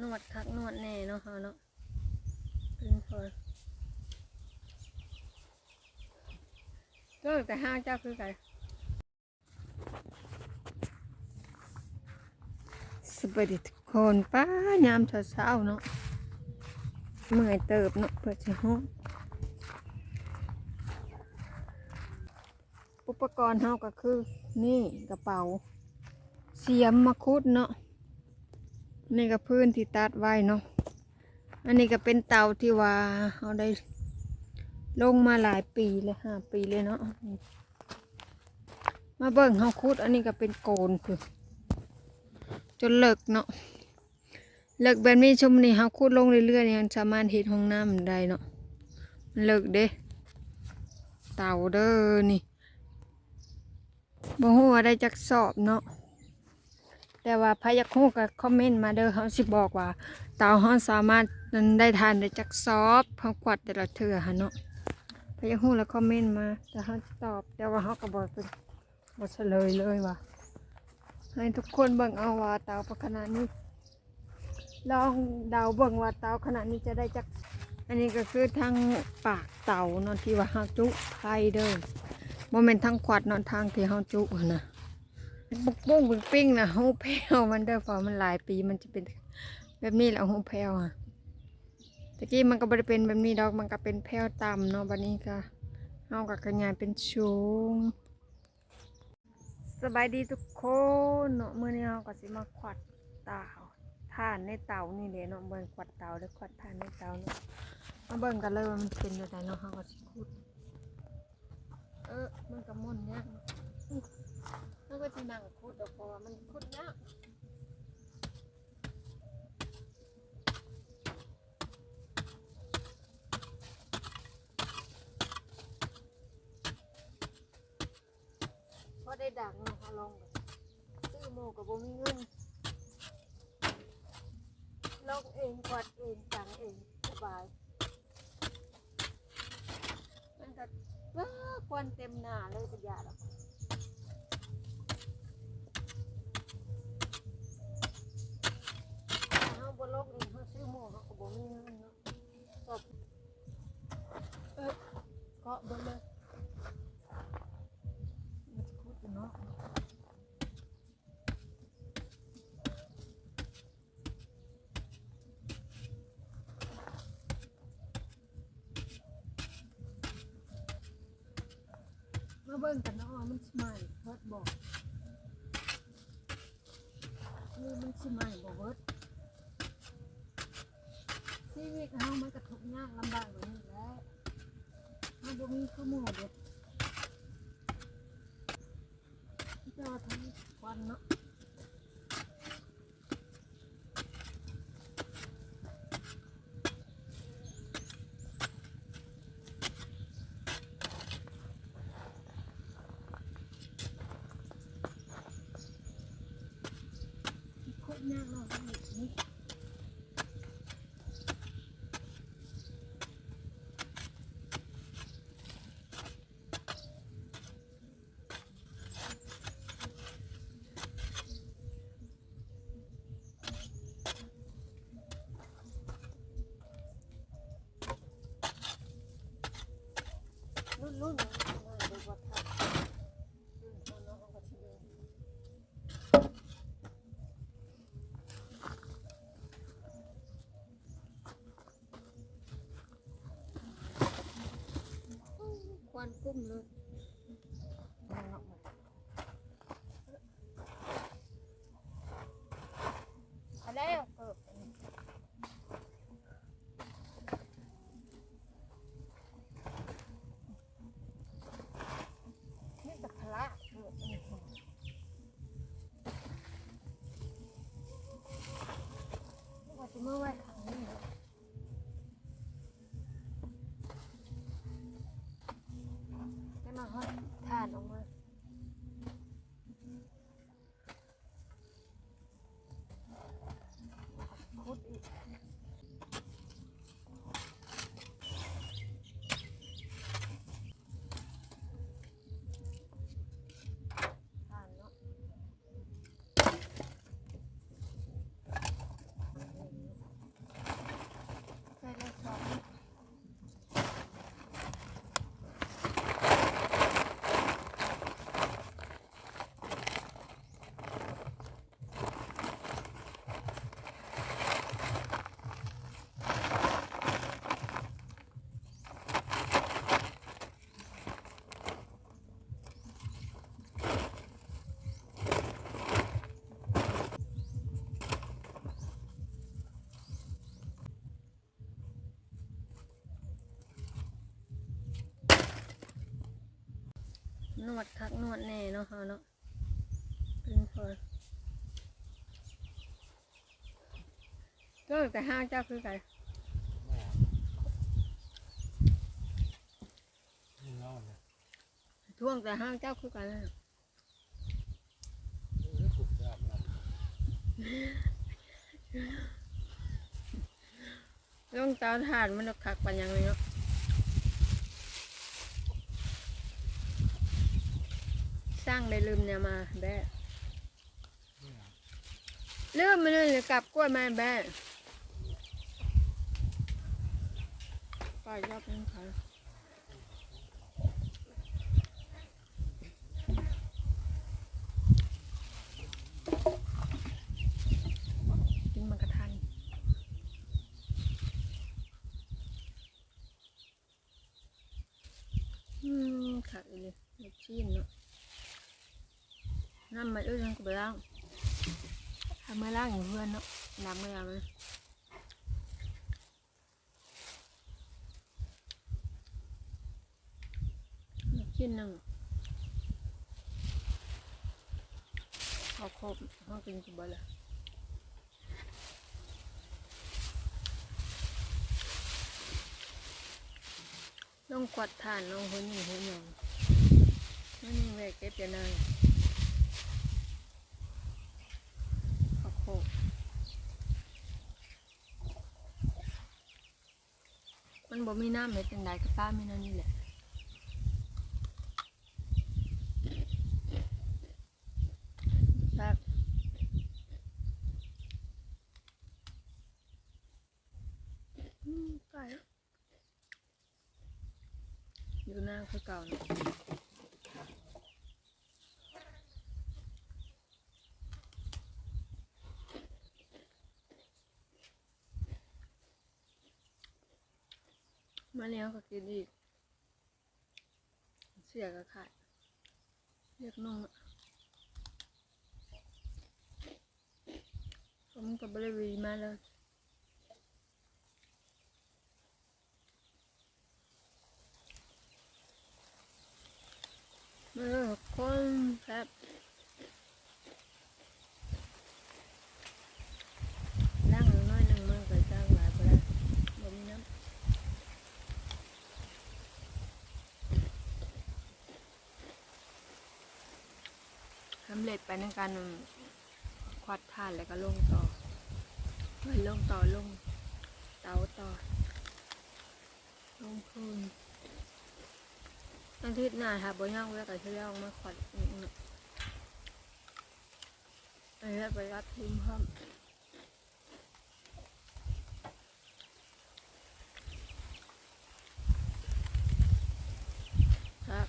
ນວດຄັກນວດແນ່ເນາະ ເຮົາເນາະ ເປັນພໍ ເລີກແຕ່ຫ້າງເຈົ້າຄືກັນ. ສະບາຍດີທຸກຄົນ ປ້າ ຍາມເຊົ້າໆເນາະ ເມື່ອຍເຕີບເນາະ ເພື່ອຊິຮອດ. ອຸປະກອນເຮົາກໍຄື ນີ້ ກະເປົາ ສຽມມາຂຸດເນາະ ນີ້ກໍພື້ນທີ່ຕັດໄວ້ເນາະ. ອັນນີ້ກໍເປັນເຕົາທີ່ວ່າເຮົາໄດ້ລົງມາຫຼາຍປີແລ້ວ ຫ້າປີແລ້ວເນາະ. ມາເບິ່ງເຮົາຂຸດ ອັນນີ້ກໍເປັນໂກນພຸ້ນ ຈົນເລິກເນາະ ເລິກແບບນີ້. ຊຸມນີ້ເຮົາຂຸດລົງເລື້ອຍໆນີ້ ມັນສາມາດເຮັດຫ້ອງນ້ຳໄດ້ເນາະ ມັນເລິກເດ້. ເຕົາເດີນີ້ ບໍ່ຮູ້ວ່າໄດ້ຈັກສອບເນາະ ແຕ່ວ່າໃຜຢາກຮູ້ກໍຄອມເມັນມາເດີ ເຮົາຊິບອກວ່າເຕົາເຮົາສາມາດ ນັ້ນ ໄດ້ຖ່ານໄດ້ຈັກສອບ ເຮົາກວາດແຕ່ລະເທື່ອຫັ້ນເນາະ. ໃຜຢາກຮູ້ລະຄອມເມັນມາ ແຕ່ເຮົາຊິຕອບ ແຕ່ວ່າເຮົາກໍບໍ່ເປັນ ບໍ່ສະເຫຼີຍເລີຍວ່າ ໃຫ້ທຸກຄົນເບິ່ງເອົາວ່າເຕົາປາກຂະໜາດນີ້ ລອງເດົາເບິ່ງວ່າເຕົາຂະໜາດນີ້ຈະໄດ້ຈັກ. ອັນນີ້ກໍຄືທາງປາກເຕົາເນາະ ທີ່ວ່າເຮົາຈຸໄຟເດີ ບໍ່ແມ່ນທາງຂວັດເນາະ ທາງທີ່ເຮົາຈຸຫັ້ນນະ. ປຸກປຸ້ງປິງປິງນະ ຮູບແພວມັນເດີ ເພາະມັນຫຼາຍປີ ມັນຈະເປັນແບບນີ້ແຫຼະ ຮູບແພວອະ. ແຕ່ກີ້ມັນກໍບໍ່ໄດ້ເປັນແບບນີ້ດອກ ມັນກໍເປັນແພວຕ່ຳເນາະ ບັດນີ້ກໍ ເຮົາກໍຂະຫຍາຍເປັນສູງ. ສະບາຍດີທຸກຄົນເນາະ ມື້ນີ້ເຮົາກໍຊິມາຂວັດເຕົາ ຖ່ານໃນເຕົານີ້ແຫຼະເນາະ ບໍ່ແມ່ນຂວັດເຕົາເດີ ຂວັດຖ່ານໃນເຕົາເນາະ. ມາເບິ່ງກັນເລີຍວ່າມັນເປັນແນວໃດເນາະ ເຮົາກໍຊິຂຸດ. ເອີ ມັນກໍໝຸນຍາກເນາະ ເຮົາກໍຊິນັ່ງຂຸດດອກ ເພາະວ່າມັນຂຸດຍາກ. ພໍໄດ້ດັງເນາະ ເຮົາລອງ ຊື້ໝູ່ກໍບໍ່ມີເງິນ ລອງເອງ ກວາດເອງ ຕັງເອງ ສະບາຍ. ມັນກໍ ເອີ ຄວັນເຕັມໜ້າເລີຍ ກໍຢ່າດອກ ເຮົາບໍ່ລົງເອງ ເຮົາຊື້ໝູ່ ເຮົາກໍບໍ່ມີເງິນເນາະ. ເກາະເບິດເລີຍ ມັນຊິຂຸດຢູ່ເນາະ. ມາເບິ່ງກັນເນາະວ່າມັນຊິໄໝ້ເບິດບໍ່ ຫຼືມັນຊິໄໝ້ບໍ່ເບິດ. ຊີວິດເຮົາມັນກໍທຸກຍາກລຳບາກແບບນີ້ແຫຼະ ເຮົາບໍ່ມີຄືໝູ່ເດ້ ມີແຕ່ວ່າທັງຄວັນເນາະ. ໂຄດຍາກເນາະ ເຮັດນີ້. ຄວັນກຸ້ມເລີຍ ເອົາແລ້ວເກີບ ມີແຕ່ພະລະເກີບ ວ່າຊິເມືອໄວ້ຂ້າງນີ້. ນວດຄັກນວດແນ່ເນາະ ເຮົາເນາະ ເປັນພໍ ເຈົ້າແຕ່ຫ້າງເຈົ້າຄືກັນ ທ່ວງແຕ່ຫ້າງເຈົ້າຄືກັນ ລົງເຕົາຖ່ານມັນຄັກປານຫຍັງເລີຍເນາະ ຊ່າງໄດ້ລືມແນວມາແບ້ ລືມມັນເລີຍ ກັບກວດມາແບ້ ໄປລອບໜຶ່ງຄ່ະ. ກິນໝາກກະທັນ ອືມ ຄັກອີ່ຫຼີ ລູກຊີ້ນເນາະ ນ້ຳມັນອຶດ ເຮົາກໍໄປລ້າງ ເອົາມາລ້າງຢູ່ເຮືອນເນາະ ນ້ຳມັນ ກິນໜຶ່ງ ເຂົ້າຄົບ ເຮົາກິນຄືເບິດລະ ລົງກວາດຖ່ານ ລົງຫົວຫຍິງຫົວຫຍັງ ມັນແວະເກັບຢານາງ ເຂົ້າໂຄກ. ມັນບໍ່ມີນ້ຳເຮັດຈັ່ງໃດ ກໍປະມີແນວນີ້ແຫຼະ ແຊບ ອືມ ໄກ່ ຢູ່ນາຄືເກົ່າເນາະ ມາແລ້ວກໍກິນອີກ ເສຍກໍຂາຍ ວຽກໜຶ່ງ ມັນກໍບໍ່ໄດ້ວີມາເລີຍ. ເອີ ຄົນແຊບ ລ້າງໜ້ອຍໜຶ່ງ ມັນກໍລ້າງຫຼາຍບໍ່ໄດ້ ບໍ່ມີນ້ຳ ສຳເລັດໄປໃນການ ຄວັດຖ່ານ ແລ້ວກໍລົງຕໍ່ ລົງຕໍ່ ລົງເຕົາຕໍ່ ລົງຟືນ ອາທິດໜ້າຖ້າບໍ່ຍາກເວຍກໍຊິໄດ້ອອກມາຄວັດອີກເນາະ ອັນນີ້ໄປຮັບທີມພ້ອມ. ຄັກ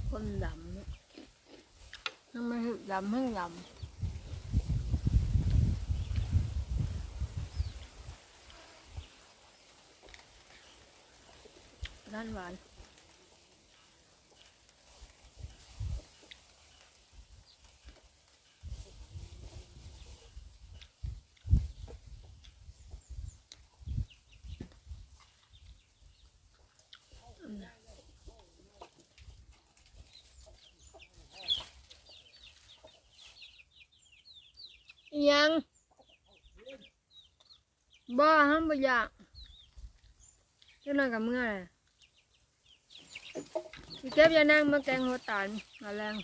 ຄົນດຳເນາະ ທຳມະຊາດດຳແຮງດຳ ຫວານຫວານ. ອີ່ຫຍັງ? ບໍ່ ເຮົາບໍ່ຢາກ ຈັກໜ້ອຍກໍເມືອແຫຼະ ຊິເກັບຢານາງມາແກງຫົວຕານ ມາແລງ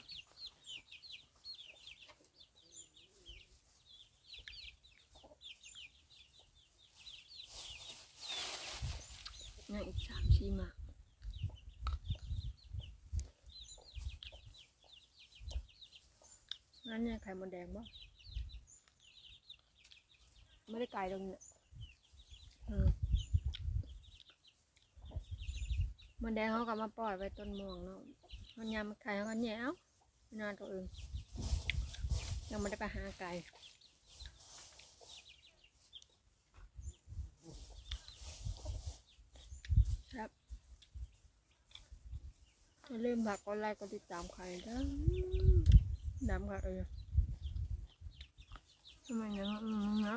ຍັງອີກສາມສີ່ໝາກ ງານນີ້ໄຂ່ມົດແດງບໍ່? ບໍ່ໄດ້ໄກດອກນີ້ ເອີ ມົດແດງເຮົາກໍມາປ່ອຍໄວ້ຕົ້ນມ່ວງເນາະ ຮອດຍາມມັນໄຂ່ເຮົາກໍແຫຍ່ເອົາ ນອນຕົວອື່ນ ຍັງບໍ່ໄດ້ໄປຫາໄກ ແຊບ. ຢ່າລືມຝາກກົດໄລກົດຕິດຕາມຂ້ອຍເດີ ດຳຄັກເອີຍ ທຳໄມຍັງ ອືມ